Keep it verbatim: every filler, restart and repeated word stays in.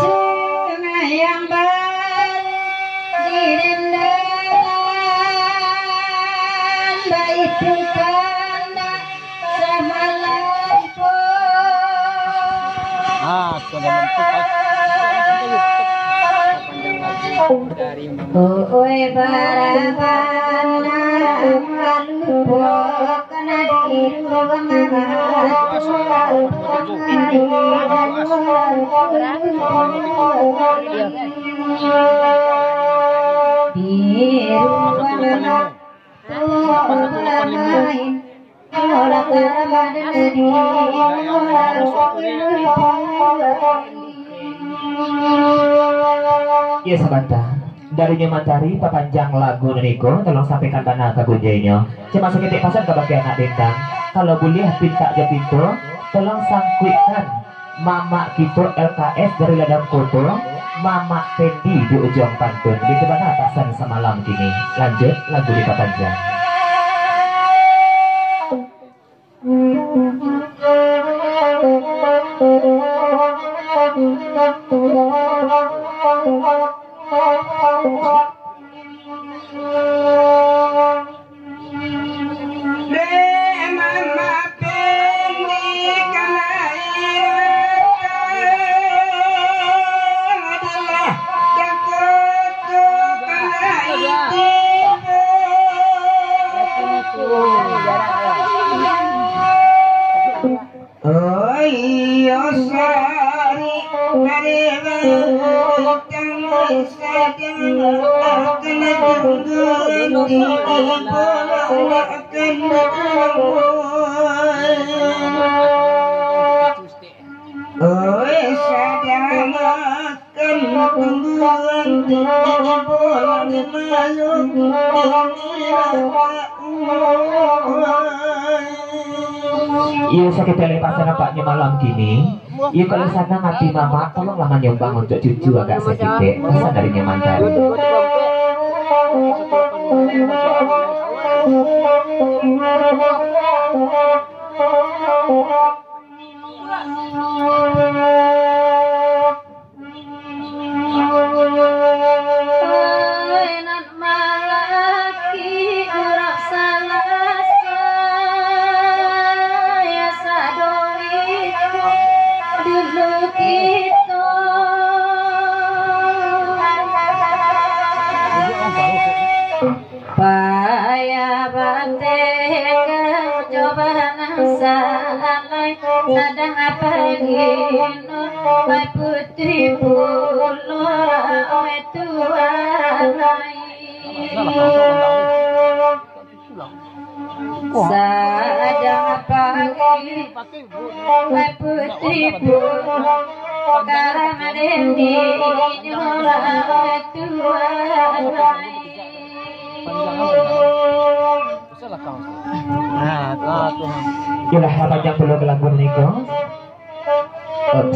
Sumbayang baliak di dendalan, baitu kandak samalam pun. Ah, sudah lengkap, pas. Oi, barabana malupo. Iyo, sabanta. Dari Nyoman Tari, papanjang lagu nan iko, tolong sampaikan bana ka gunjoinyo. Cuma saketek pasan kabake anak bintang, kalau buliah pintak jo pinto, tolong sangkuikkan mamak kito L K S dari Ladang Koto, Mamak Pendi di Ujuang Pantun. Bitu bana pasan samalam kini. Lanjut, lagu dipapanjang. Oh iyo, sari, kare bautang sadang akan tunggu di bawah akan. Oi, sadang akan tunggu di bawah di mayung di bawah. Iyo, sakito lai pasan nampaknyo malam kini. Iyo, kalau sanang ati mamak, tolonglah manyumbang untuak cucu agak sakitek. Pasan dari Nyoman Tari. Oi, nan malaki urang Salasa, ya sado itu dulu kito. Payah batenggang jo banang salai, sadang apo gino, oi putuih pulo, oi tuanai. Sadang apo gino, oi putuih pulo, karam den dinyo, oi tuanai. Iyolah, lah panjang pulo ka lagu niko. Eh,